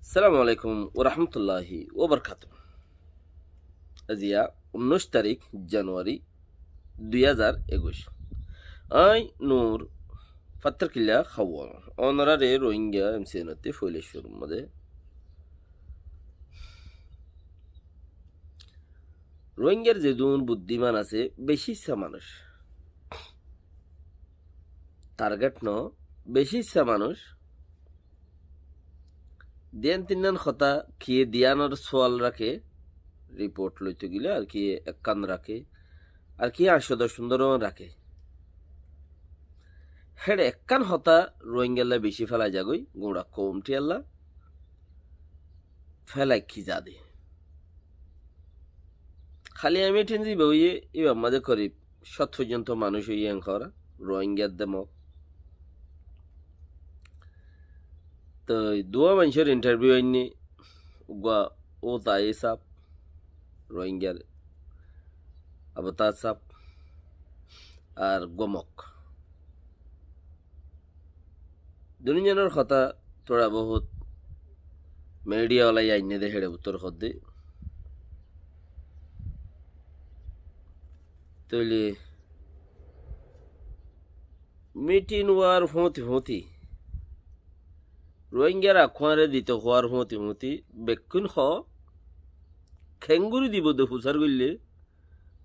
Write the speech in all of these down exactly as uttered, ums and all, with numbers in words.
Assalamu alaikum warahmatulláhi wabarakátuhu. Aziya unnúic tarík januwari dui házar ekuic. Añí Nur Fattarkilla Hawal. Onoráre Rohingya M C N ottú foila cúrur mazé Rohingyar zedún buddíman asé, beci issá manúic. Target no, beci issá manúic. Diyan tinnán hotá kiyé diyanor sual raké, riport loito gile ar kiyé ekkán raké, ar kiyé añctó doc fundóro raké. Héçe ekkán hotá Rohingyalla beci félai zagói, guñça koum tiyalla félai ki zade. Háli añí mitin ziba óiye, ibar mazé korib cót foijjonto manúic óiye enkora, Rohingyar de Mog. Toi duwa maincór intarviu ainní, uggúa Aung Zaw sáb, Rohingyar Avatar sáb, ar uggúa Mog. Duniyar hotá tóra bohút midiya wala ainné de héçe bútore hoódde. Tóile mitin uwar fúñti fúñti, Rohingyar akkuáñre dito hoór fúñti fúñti, bekkún hoó, kengóri dibo de fusár goille,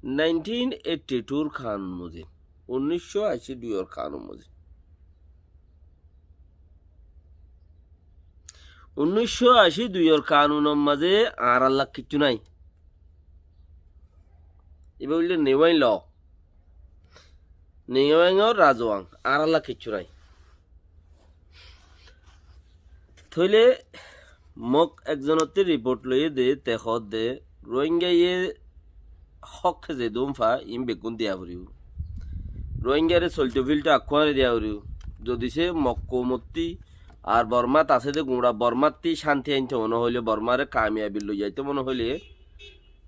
nineteen eighty two r kanun mozin, unnúic cót ací dui or kanun mozin. Unnúic cót ací dui or kanunor mazé añáralla kiccú nái. Iba óilde Ne Win law. Ne Win or razuang, añáralla kiccú nái. Tóile Mog ekzonottú riport loiyé de, te hoódde, Rohingyaye hókke zedún fa, iín bekkún diya foribó. Rohingyare solto filto akkuáñre diya foribó. Zodi se Mog koumottú ar Bormát asé de guñça Bormáttú cánti ainto mone hoilé, Bormáre kamiyabi loi zaito mone hoilé,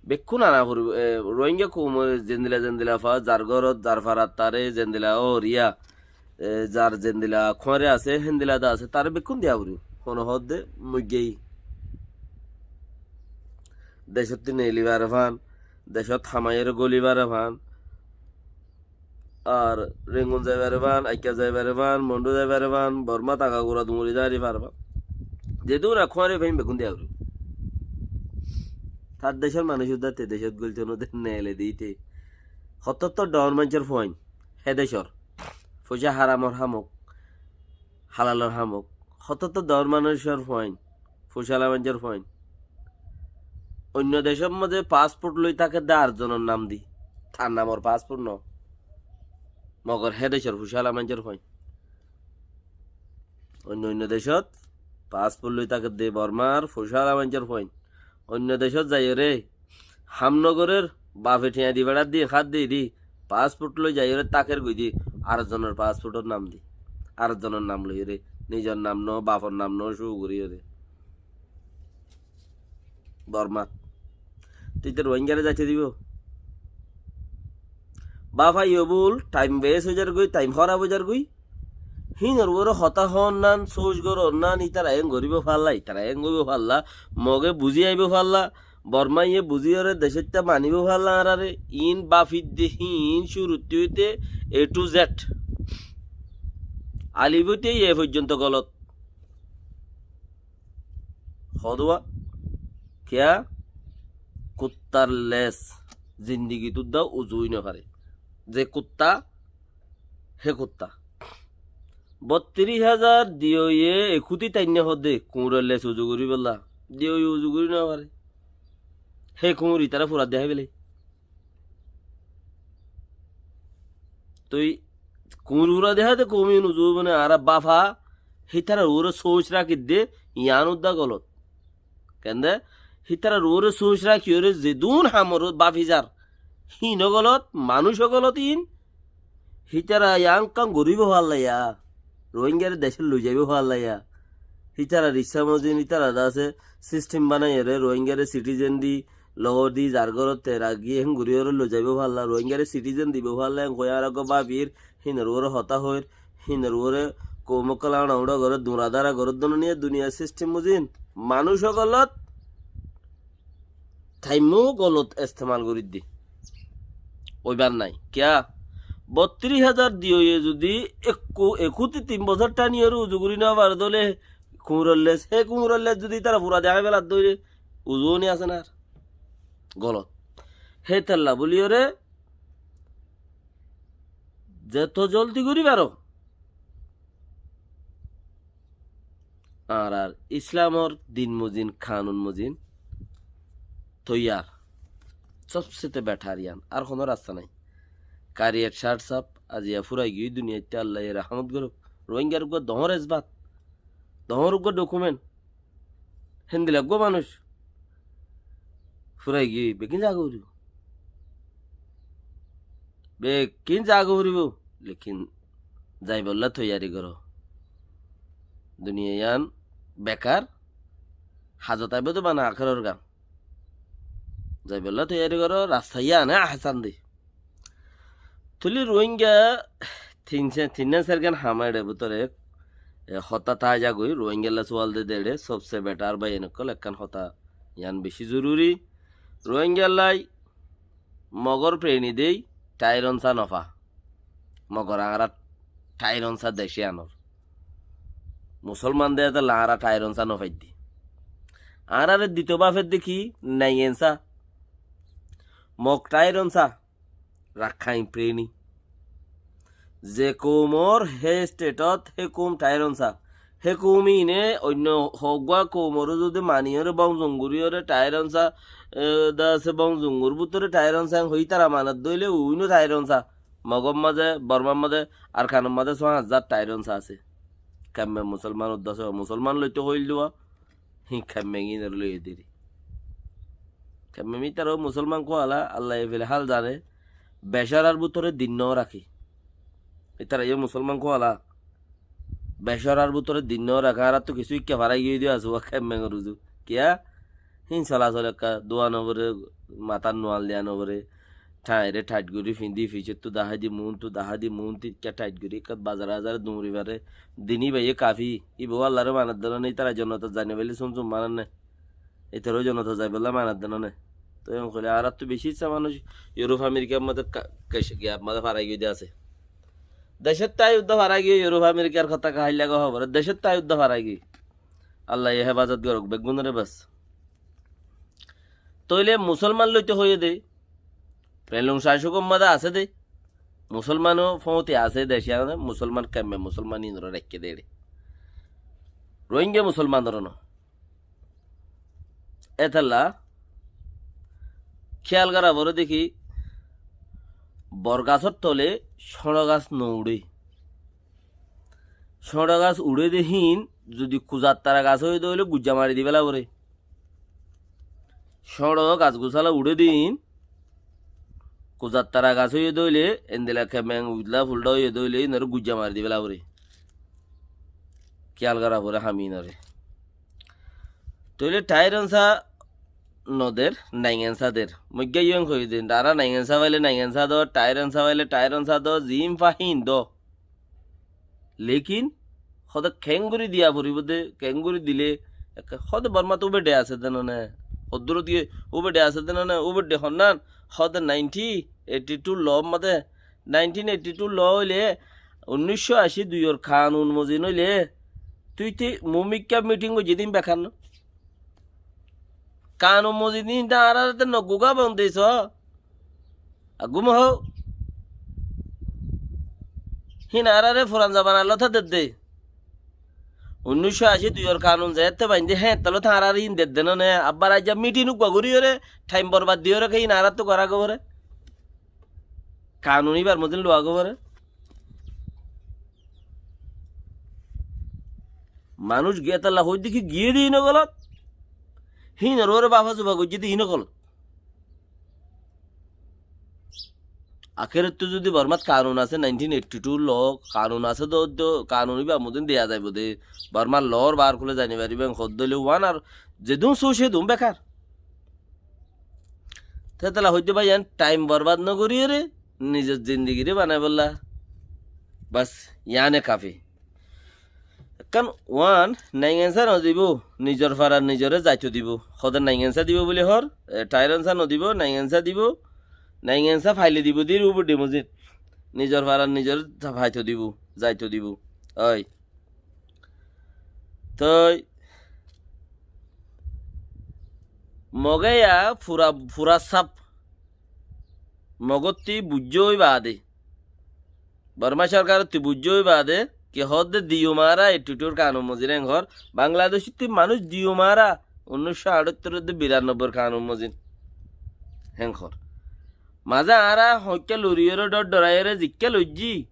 bekkún ana foribó, e, Rohingya koumore zendila zendila fa, zar górot, zar farat tare zendila óriya, e, zar zendila kúare asé, héndila de asé, tare bekkún diya foribó. Hono hoódde muiggeyi. Decóttu neeli fare fán, decót hamaiyóre góli fare fán, ar Rengun zai fare fán, Aikka zai fare fán, Mondu zai fare fán, Bormát agagura dunguri zai fare fán. Zedún ar kúare faiyum bekkún diya foribó. Tar decór manúic uddá te decót gólito no de, neele dite. Hotótto dhoóñr maincór fuain, hé decór. Foicá haramor ham ók, halalor ham ók. Hotótto dhoóñr manúicor fuain, foicála maincór fuain. Oinno decór mazé pasport loi táke de ar zonor nam di. Tar namor pasport no. Mogor hé decór foicála maincór fuain. Oinno oinno decót pasport loi táke de Bormár foicála maincór fuain. Oinno decót zaiyóre ham no gorér, bafe thiañ di beçár di, hár di di, pasport loi zaiyóre táker goi di, ar zonor pasportor nam di, ar zonor nam loiyóre, nizor nam no, bafor nam no, cóu goríyore. Bormát. Tui te Rohingyare zaito dibo? Báfa yó bul, thaim wes ói zargói, thaim hóraf ói zargói. Hínor uore hotá hoónnan, sóuc gorónnan, ítara eén goríbo falla, ítara eén goríbo falla, Moge buzí aibó falla, Bormáye buzíyore decóitta maníbo falla añáráre, iín báfidde híin cúruttí óite A to Z. Alif óite Ye foijjonto golot. Hoóduwa? Kiyá? Kuttar les. Zindigit uddá uzu ói no fare. Ze kuttá, hé kuttá. Bottiríc házar diyoiye ekúti tainná hoódde kuñror les uzu goríbolla. Diyoiye uzu gorí no fare. Hé kuñr itará fura de háibo lé. Toi kuñr fura de háde koum iín uzu óibo né, añára báfa hítarar uore sóuc rakídde, yián uddá golot. Kende? Hítarar uore sóuc rakíyore zedún hamor báfi zar, híin ó golot, manúic ó golot iín. Hítara yián kam goríbo falla ya, Rohingyare decót loi zaibó falla ya. Hítarar issá mozin, hítara de asé sistem banaiyóre Rohingyare sitizen di, lou di, zar górot te ragí, héen goríyore loi zaibó falla, Rohingyare sitizen dibó falla, héen hoi añára uggúa báfir, hínor uore hotá hoir, hínor uore koum ókkol añára uñça gorér, duñra dára gorér, duniyar, duniyar sistem mozin. Manúic ókkolót thaimmo golot estemal gorídde. Óibar nái. Kiyá? Bottiríc házar diyoiye zudi ekku, ekkuti tin bosór thaniyóre uzu gorí nofaré dóile, kuñror les, hé kuñror les zudi ítara fura dehái féladde óile, uzu óni asé ná ar? Golot. Hétolla bóliyoré, zeto zoldi gorí faró, añárar Islamor din mozin, kanun mozin toiyar. Sobsete betar yián. Ar hono rasta nái. Kari ek cát saf, aziya furai giyói duniyaitte, Allaye rahámot gorók. Rohingyar uggúa dohóñr esbat, dohóñr uggúa dokument. Héndilla uggúa manúic furai giyói, bekkín zaga furibó. Bekkín zaga furibó. Lekin zaibolla toiyari goró. Duniya yián bekar, hazot aibó de bana akeror gam. Zaibolla toiyari goró, rasta yián e ahsan de. Tóile Rohingya tin se-, tin na sair gán ham eçe bútore, e, hotá táiza goi, Rohingyalla sual de de eçe, sobse betar bái en ókkol ekkán hotá yián beci zoruri. Rohingyallai Mogor preni dei, Taironsa nofa. Mogor añára Taironsa dec yiánor. Musolman de etolla añára Taironsa nofaidde. Añárare dito báfedde ki? Naingensa. Mog Taironsa. Rakkain preni. Ze koumor hé stetot hé koum Taironsa. Hé koum ine oinno hoggúa koumoré zudi maniyóre bong zunguriyóre Taironsa, e, de asé bong zungur bútore Taironsa en hoi ítara manadde óile uino Taironsa. Mogor mazé, Bormar mazé, Arkanor mazé só házar Taironsa asé. Kemme musolman uddá só, musolman loitó hoil dua. Hí kemme gín ere loi ediri. Kemme ítara ó musolman kúala, Allaye filhál zane, becórar bútore din no raké. Ítara yó musolman kúala, becórar bútore din no raké, añárattu kissú ikká farai giyói de asé, uá kemme goruzu. Kiyá? Hín solasol ekká dua no foré, matát nual diya no foré. Thañiré thait gorí fiñdí, ficettú dahái di, muúntu dahái di, muúntu ikká thait gorí, ikká bazare azare duñri faré. Din íbayé kafí, íba ó Allaré manadde no né, ítara jonnotot zai no faillé sum sum mananné. Ítara ó jonnotot zaibolla manadde no né. Toi en hoilé añárattu beci issá manúic Europe Amerikar mazé ka-, kec-, giyar mazé farai giyói de asé. Decóttu ai uddá farai giyói Europe Amerikar hotá kaháilla gó hoboré, decóttu ai uddá farai giyói. Allaye hefazot gorók beggúnoré bes. Tóile musolman loite hoiyé de, Pelung cacók mazé asé de, musolman ó fóñti asé de, ciyán musolman kemme musolman inoré raikké de eçé. Rohingya musolmanoré no. Etolla kiyal gora foré de ki, bor gasór tole cóñço gas no uçé. Cóñço gas uçé de hín, zudi kuzattara gas óiye de óile gujja mari di féla foré. Cóñço gas gusala uçé de hín, kuzattara gas óiye de óile, endilla kemeng uidla fuldha óiye de óile, hínoré gujja mari di féla foré. Kiyal gora foré ham inoré. Tóile Taironsa no der, Naingensa der. Moigga yó en hoiyé de, añára Naingensa faile Naingensa do, Taironsa faile Taironsa do, zin fa hín do. Lekin, hóde keéngorí diya foribó de, keéngorí dile, ekka hóde Bormat ubedhe asé de no né, hoddúrot giyé ubedhe asé de no né, ubedhe honnán, hóde nineteen eighty two law mazé, nineteen eighty two law óile, unnícco ací duiyor kanun mozin óile, tui te mumikka miting goijjé de hín bekar no. Kanun mozin hín de añáráre de no gugá bon de só. Agúm hó. Hín añáráre furan zabanar lóta dedde. Unnícco ací duiyor kanun zeétte baindé, héeñtta lóta añáráre hín dedde no né. Abbar aijja miting uggúa goríyoré, thaim borbad diyoré ké hín añáráttu gorá gó foré. Kanun íbar mozin luwa gó foré. Manúic giyé tálla hoóidde ki giyé de hín ókkolót. Híinor uore bafa zuba goijjé de hín ókkolót. Akérottú zudi Bormát kanun asé, nineteen eighty two law kanun asé de, de kanun íba mozin diya zaibou de. Bormár lawor baár kúle zani faribá, hoódde óile uán ar zedún sóu cedún bekar. Tétala hoiddé bái, yián thaim borbad nogoríyoré nizor zindigiré banaibólla. Bas, yiáne kafi. Ekkán uán naingansá nodibó, nizor farar nizoré zaito dibó. Hóde naingansá dibó buli hoór, e, thaironsá nodibó, naingansá dibó, naingansá faile dibó, dir ubur dimuzin. Nizor farar nizoré faito dibó, zaito dibó. Ói. Toi Moge ya fura, fura saf. Mogottí buijjó ói baade, Borma sorkarottí buijjó ói baade, ki hoódde diyum añára ettutur kanun mozin héng hoór, Bangladecótti manúic diyum añára unnúiccó añáttorór de biranobbóir kanun mozin héng hoór. Mazé añára hoikká loriyoré dhor dhoraiyóre zikká loijjí,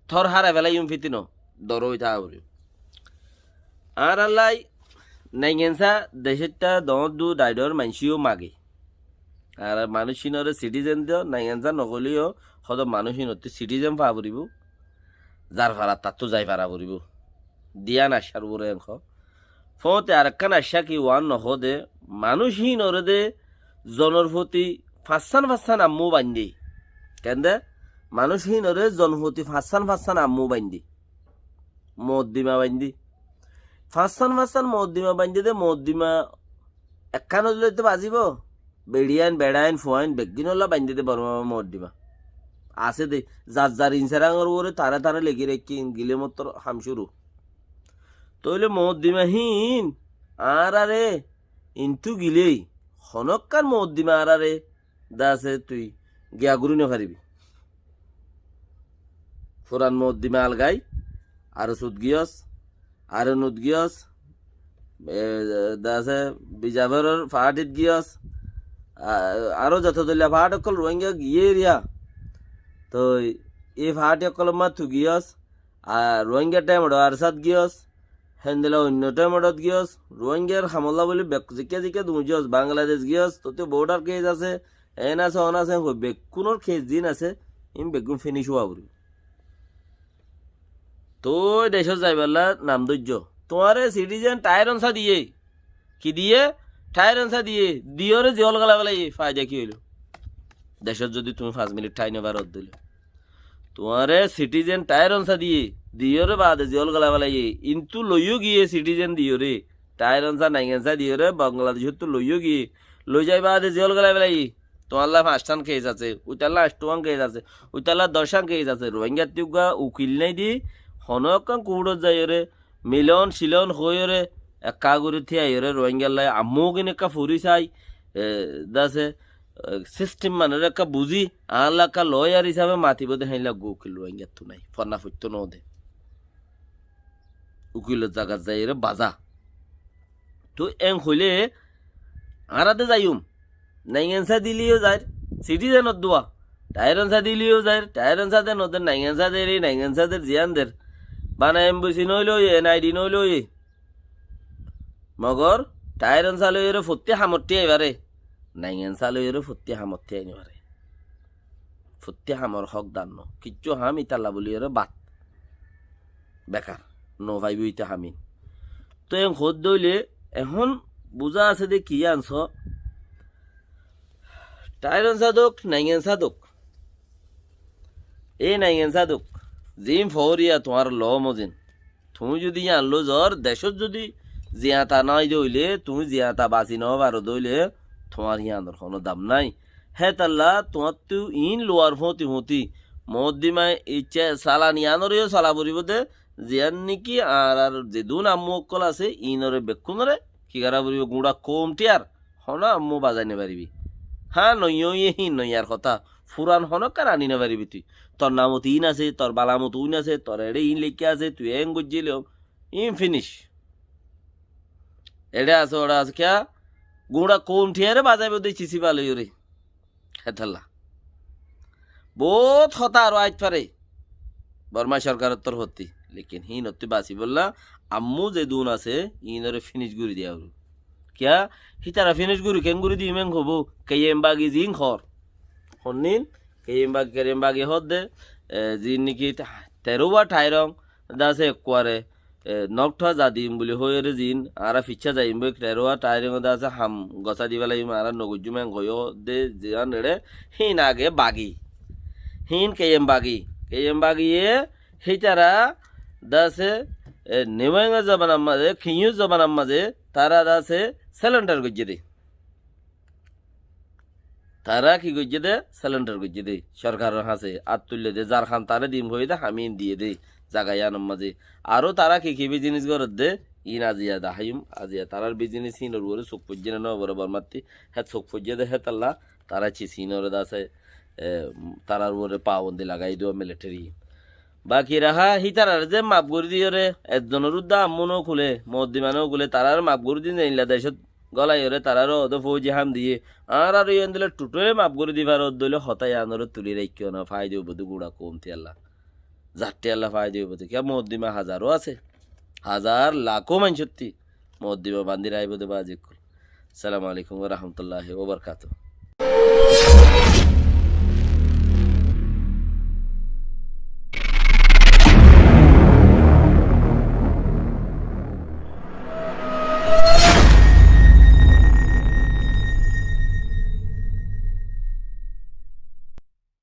tor hára felaiyum fitino, dor ói táa foribó. Añárallá naingansá decóitta doóñr dú dhaidhor maincíyo mage. Añárar manúic híinoré sitizen diyo, naingansá nohoilé yó, hóde manúic híinottú sitizen faa foribó. Zar farar tattú zai fara foribó. Diyan aiccár uore héng hoó. Fóoñte arekkán aiccá ki uán nohóde, manúic híinoré de zonor foti fañssán fañssán ammú baindé. Kende? Manúic híinoré zon foti fañssán fañssán ammú baindé. Mooddima baindé. Fañssán fañssán mooddima baindé de, mooddima ekkán óile to bazibó. Beçiyain, beçain, fuain, beggúnolla baindé de Borma mooddima. Asé de, zar zar inserangor uore taré taré legi raikké, in gile mottor ham cúru. Tóile mooddima híin añárare intú gilé, honókkan mooddima añárare de asé tui giya gorí nofaribí. Furan mooddima algai, Arsut giyós, Arunut giyós, e, de asé Bijaforor faáthit giyós, a-, aró zoto doilla faáth ókkol Ruáinga giyé eriya. Toi e faáthi ókkolor mazé tui giyós, a, Ruáinga thaimot Arsát giyós, héndilla oinno thaimot giyós, Ruáingar hamolla buli bek-, zikká zikká duñjós, Bangladec giyós, tottú bodhar kes asé, en asé, on asé, hoi bekkúnor kes ziín asé, iín bekkún finic ówa foribó. Tui decót zaibálla nam dóijjo. Tuáñre sitizen thaironsá diyé. Ki diyé? Thaironsá diyé. Diyóre ziyól gala felaiyé, faida ki óilo? Decót zodi tuñí fañs minit thái nofaró dóile. Tuáñre sitizen thaironsá diyé, diyóre baade ziyól gala felaiyé, intú loiyó giyé sitizen diyóre, thaironsá naingansá diyóre Bangladecóttu loiyó giyé, loizai baade ziyól gala felaiyé. Tuáñlla fañstán kes asé, uitálla añctúan kes asé, uitálla doccán kes asé, Ruáingattú uggúa ukil nái de, honókkan kuúthot zaiyóre, milon silon hoiyóre, ekká gorí tíyaiyóre Ruáingallá ammúgin ekká fori sai, e, de asé, e, sistem manóre ekká buzí, añálla ekká loiyar hísabe matibóu de héinla uggúa ukil Ruáingattú nái, fonná foittó noó de. Ukilor zagat zaiyóre bazá. Toi en hoilé añára de zaiyum. Naingansá dile yó zair, sitizenor dua. Thaironsá dile yó zair, thaironsá de noder, naingansá der, naingansá der, ziyán der. Bana embassy noóile óiye, en aidhi noóile óiye. Mogor thaironsá loiyóre fottí hamot thíyai fare. Naingansá loiyóre fottí hamot thíyai nofaré. Fottí hamor hókdar no. Kiccú ham ítalla buliyóre bad. Bekar. Nofaibóu íte ham iín. Toi en hoódde óile, ehón buzá asé de ki yián soó. Thaironsá dók, naingansá dók. E naingansá dók. Ziín foóriya tuáñr loó mozin. Tuñí zodi yián loi zoór, decót zodi ziyata nái de óile, tuñí ziyata basi nofaró de óile, tuáñr yiánor honó dam nái. Hétalla tuáñttú iín luar fóñti fóñti, mooddima icce salan yiánoré yó sala foribóu de, ziyán néki añárar zedún ammú ókkol asé, iínoré bekkúnoré ki gorá foribóu, guñça koum thíyar, honó ammú bazai nofaribí. Hañ, noiyó óiye híin noiyar hotá, furan honókkan aní nofaribí tui. Tor namot iín asé, tor balamot uín asé, tor eçé iín leikká asé, tui eén goijjíle, iín finic. Eçé asé, oçé asé, kiyá? Guñça koum thíyaré bazaibóu de cisiba loiyóre. Hétalla. Boóut hotá aró ait fare Borma sorkaror torfótti. Lekin híinottú basibólla ammú zedún asé, iínoré finic gorí diya foribóu. Kiyá? Hítara finic gorí keéngorí diyum en hoibóu, keyembagi ziín hoór. Honnín? Keyembagi, keyembagi hoódde, e, ziín néki te-, terówa thairong, de asé ekkuare, e, noktha zadiyum buli hoiyóre ziín, añára ficcá zaiyum boi, terówa thairong de asé ham gosá di felaiyum, añára nogoijjúm en hoiyó de ziyán eçé, híin age bagi. Híin keyembagi. Keyembagiye hítara de asé E, Niueng zobanar mazé, Kiñu zobanar mazé, tará de asé selendar goijjé dé. Tará ki goijjé dé? Selendar goijjé dé. Sorkaror hañsé át tuillé dé, zarhán tará dim hoiyé dé, ham in diyé dé, zaga iánor mazé. Aró tará ki ki bizinis gorér dé, in aziya daháiyum, aziya tarár bizinis inor uore suk foijjé né no, uore Bormattí, hé suk foijjé dé, hétolla tará cis inore de asé, e, tarár uore pabondi lagai diyé militeri. Baki raha hítarare ze maf gorí diyóre, ezzonor uddá ammú no kulé, moddima no kulé, tarare maf gorí di ze inla decót gólaiyoré tarare ódde fóuji ham diyé. Añárar yó endilla thuththu maf gorí di faro dóile hotá iánore tuli raikkó na, faida óibo dé gura koum tiyalla. Zattí Allah faida óibo dé. Kiyá moddima hazaró asé. Hazar lakó maincótti moddima bandí raibó dé bazi ókkol. Assalamu alaikum wa rahmatullahi wa barakatuhu.